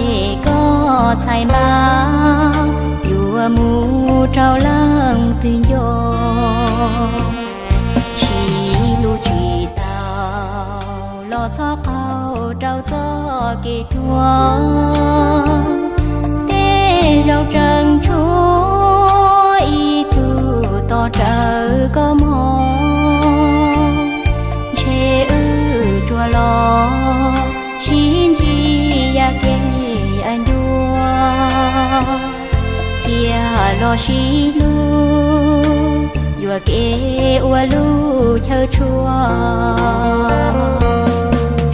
es koj txhais npab yuav mus rau leej twg nco. Siv lus tsis tau los txhob qaug rau txoj kev tuag. Tej zaum tseem tshuav ib tug tos rawv koj mog. Ntshe wb tsuas los sib ntsib yav kev yav ncua, thiaj los sib hlub yuam kev ua lub chaw tshua.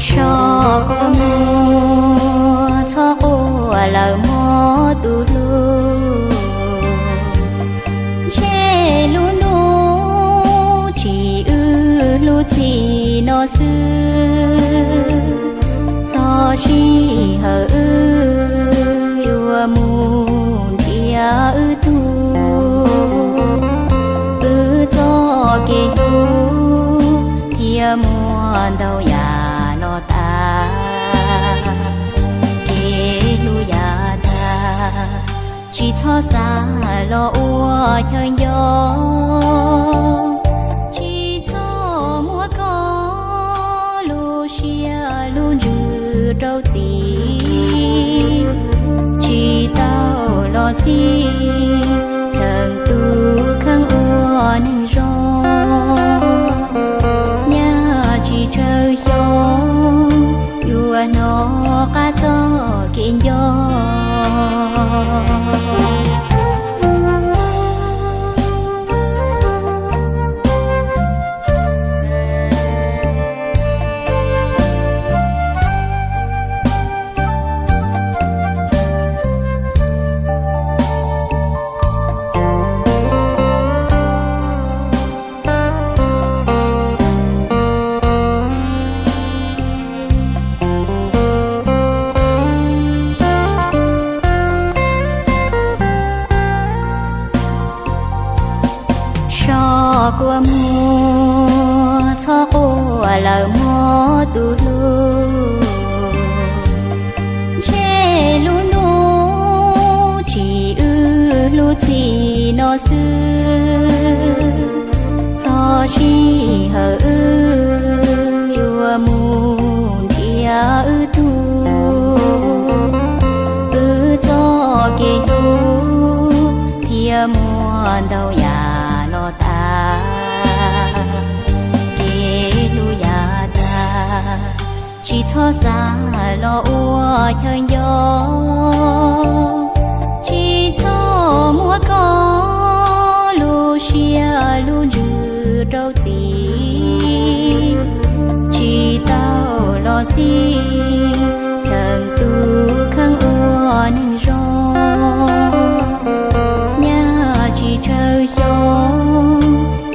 So kua muag txhob quaj lawm mog tus hlub. Ntshe lub ntuj tsim wb lub txim no xwb, txog sij hawm wb yuav mus nrhiav wb tug. Wb txoj kev hlub thiaj muaj ntau yam no tas. Kev hlub yav tag, tsis txhob xav los ua chaw nco. Tsis txhob muab koj lub siab lub ntsws rau txim. Tsis tau los xij cheem tus kheej ua neeg zoo. Nyaj tsis tsawg xyoo yuav hnov qab txoj kev nco. So kua muag txhob quaj lawm mog tus hlub. Ntshe lub ntuj tsim wb lub txim no xwb, txog sij hawm wb yuav mus nrhiav wb tug. Wb txoj kev hlub thiaj muaj ntau yam no tas. Kev hlub yav tag, tsis txhob xav los ua chaw nco. Tsis txhob muab koj lub siab lub ntsws rau txim. Tsis tau los xij cheem tus kheej ua neeg zoo. Nyaj tsis tsawg xyoo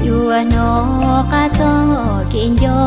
yuav hnov qab txoj kev nco.